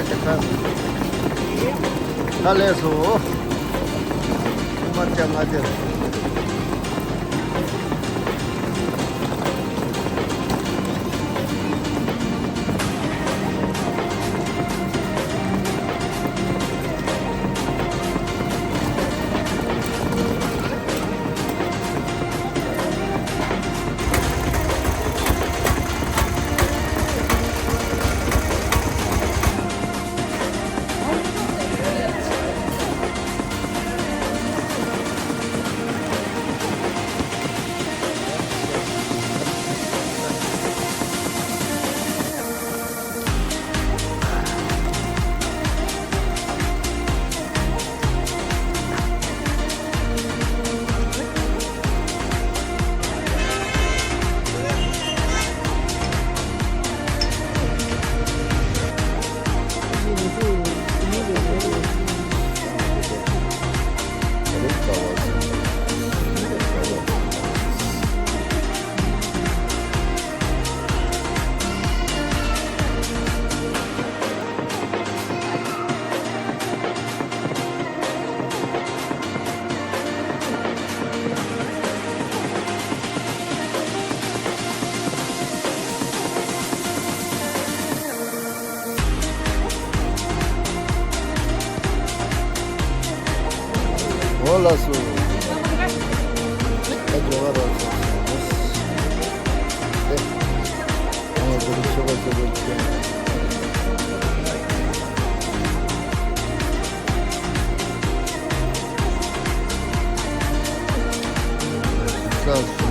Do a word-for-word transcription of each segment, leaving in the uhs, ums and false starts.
ད་ལས་སོ། ཐོག་མར་ལྕང་ང་དེ། འོ་ལགས་སོ། ད་འགྲོ་བ་རོགས་སོ། ཨེ། ཨ་ནི་འདི་ཆོ་ག་ཆོ་ག་ཅན། ལགས་སོ།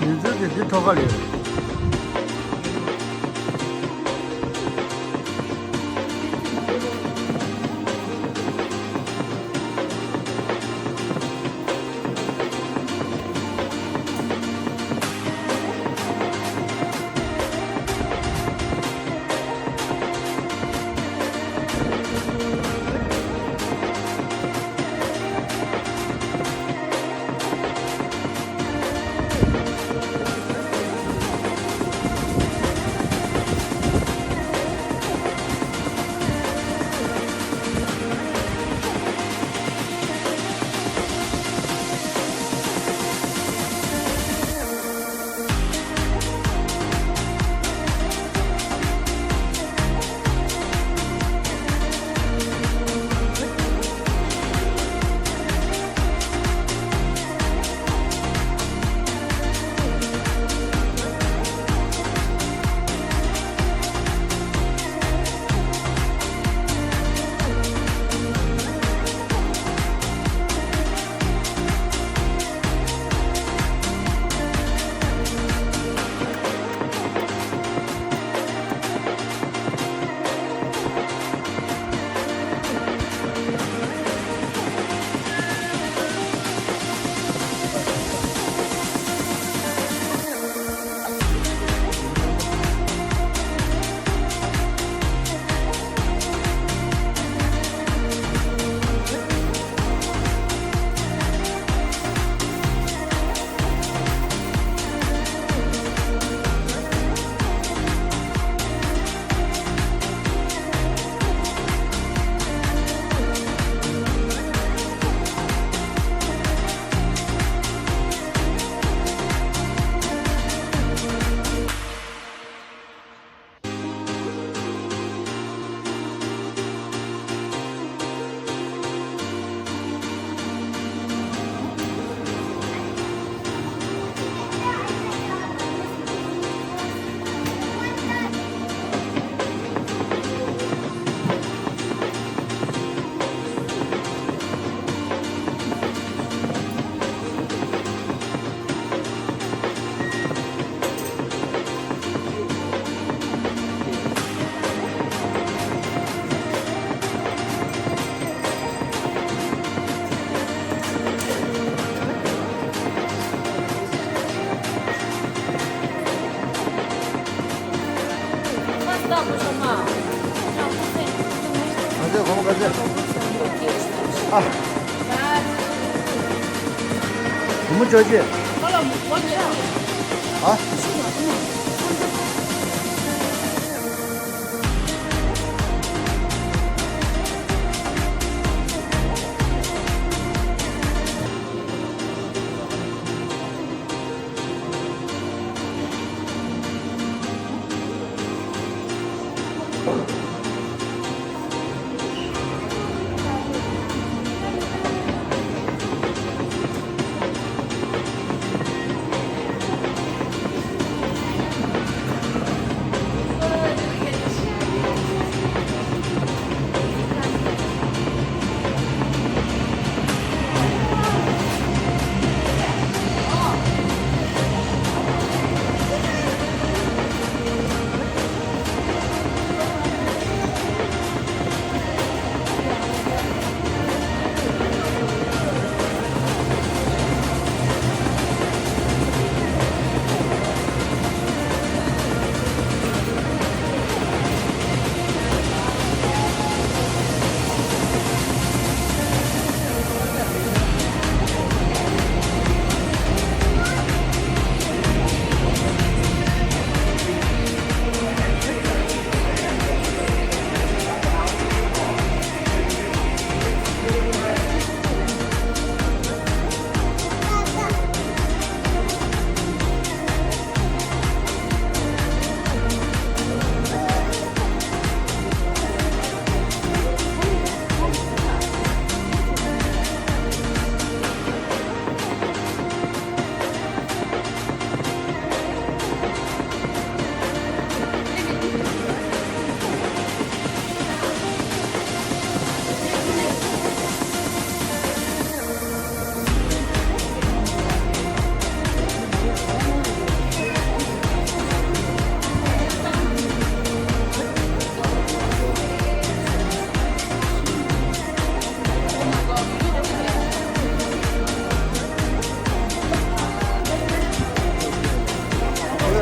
དུས་ཚོད་དེ་འདི་ཐོག་ཁ་རེད། ག་ཚོད་སྒོར་མོ་ག་ཚོད། ཨ། སྒོར་མོ་བཅོ་བརྒྱད། ཨ།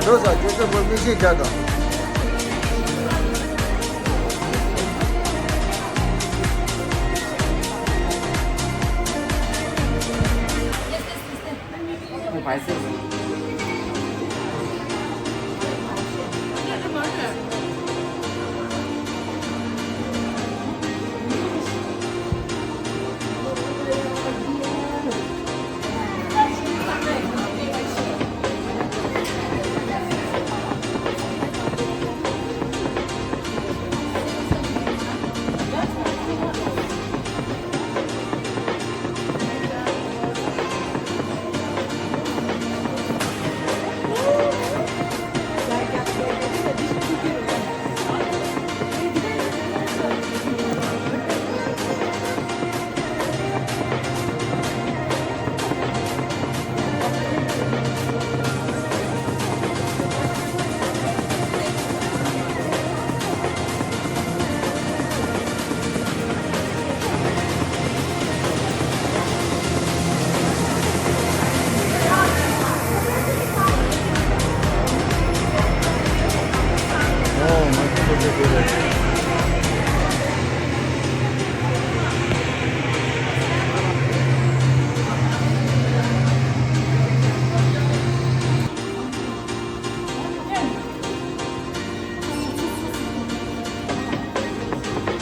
འགྲོ་ས་ཇོ་ཇོ་མོ་མིག་ཤེལ་རྒྱག་དང་།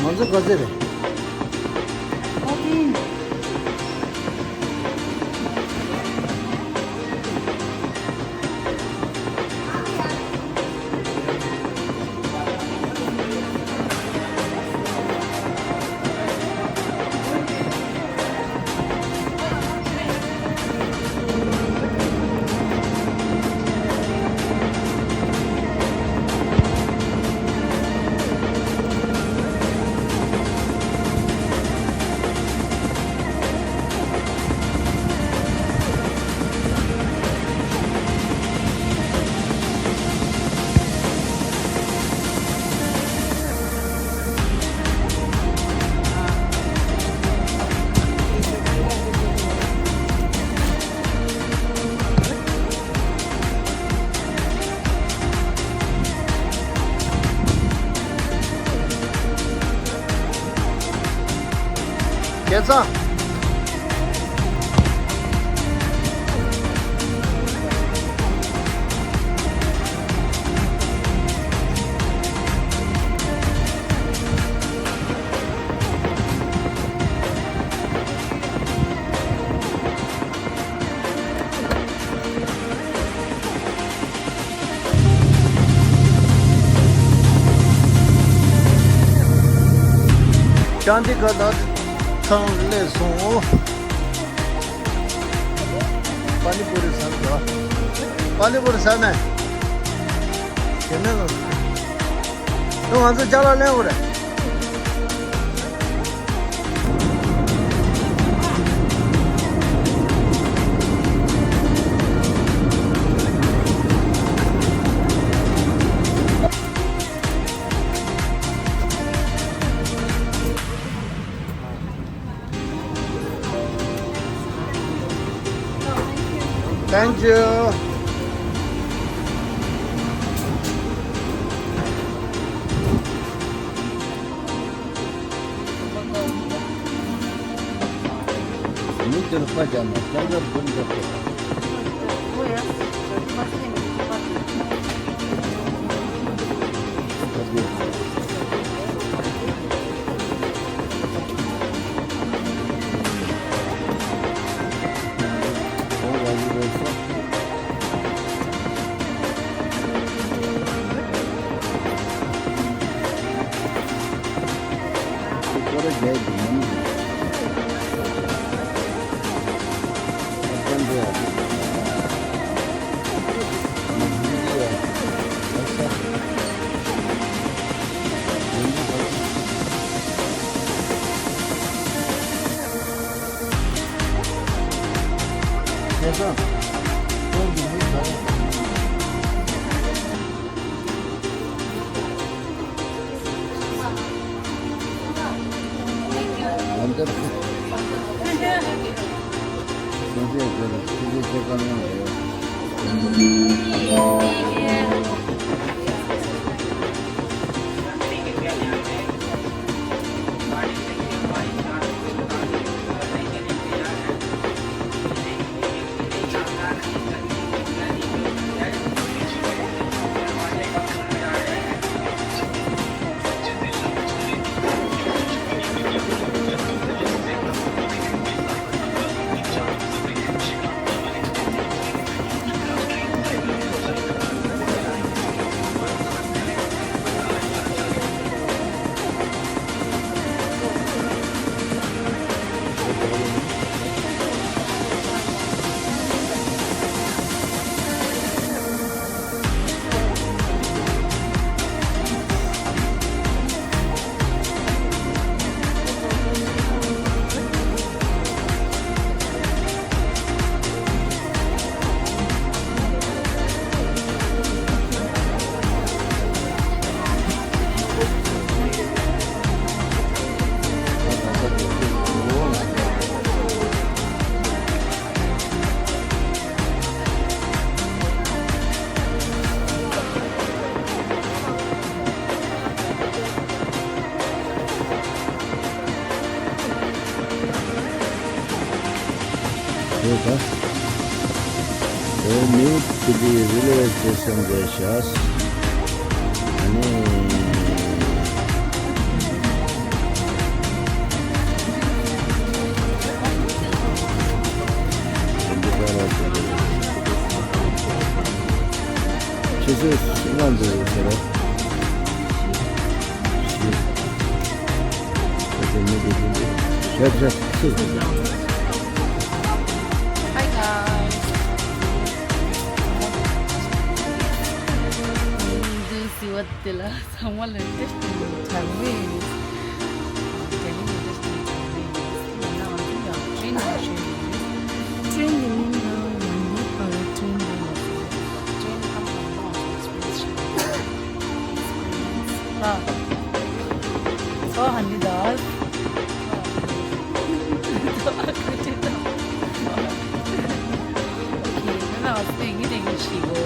ང་ཚོ་ག་ཚོད་རེད། རྒྱལ་ཚ། ཅང་ཏི་ཁ་ལག་ཁང་སླེབས་སོང་། པ་ནི་པུ་རི་ཟ་ན་འདོད། པ་ནི་པུ་རི་ཟ་ན། དེ་ནས་ལ། ང་ཚོ་ཅ་ལག་ལེན་དགོས་རེད། Thank you. རེད་ད། དེ་ནིའུ་ལྡི་ལི་རེལ་ཝེ་སི་ཊེ་ཤན་རེད་ཤག་ཨ་ནི། ཆུ་ཚོད་ལྔ་འདུག་ཟེར་རོ། Hi guys. ཚང་མ་ལ་བཀྲ་ཤིས་བདེ་ལེགས། དྲང་མོ་ཡིན། དེ་རིང་ནས་བཀྲ་ཤིས་བདེ་ལེགས། དྲང་མོ་ཡིན། ཡིན་ནའང་ཅི་ཡང་ཊེན་ནང་ཞུ་ཡིན། ཊེན་གྱི་མིང་ལ་ཝན་ལི་པ་ཊེན་ལབ་ཡོད། ཊེན་ཁམས་དང་མང་ཨེགསི་པི་རི་ཡེན་སི་ཞིག་ཡོད། ཨེགསི་པི་རི་ཡེན་སི། ཨ། ཚོ་ཧ་ནི་དཱ། ཚོ་ཨ་ཁུ་ཅི་དང་། ཨོ་ཁེ། ད་ནང་སྤེ་ངི་དེ་ངི་ཤི་གོ།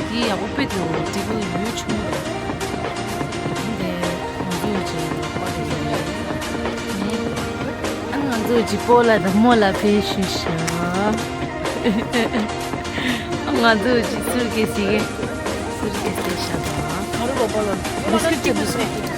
དེ་ཡག་པོ་དཔེ་འདུག་དེ་གི་ཡུལ་ཆུང་རེད། འདི་ང་ཚོ་གི་ལག་པ་རེད། ཨ་ང་ཚོ་གི་སྤོ་ལགས་དང་རྨོ་ལགས་ཕེབས་ཞུ་ཤག་ང་ཚོ་གི་སུར་ཀེ་སི་གི་སུར་ཀེ་སི་ཤག་དང་། ང་རོ་བ་པ་ལ་བི་སི་ཀིཊ་བི་སི་ཀིཊ།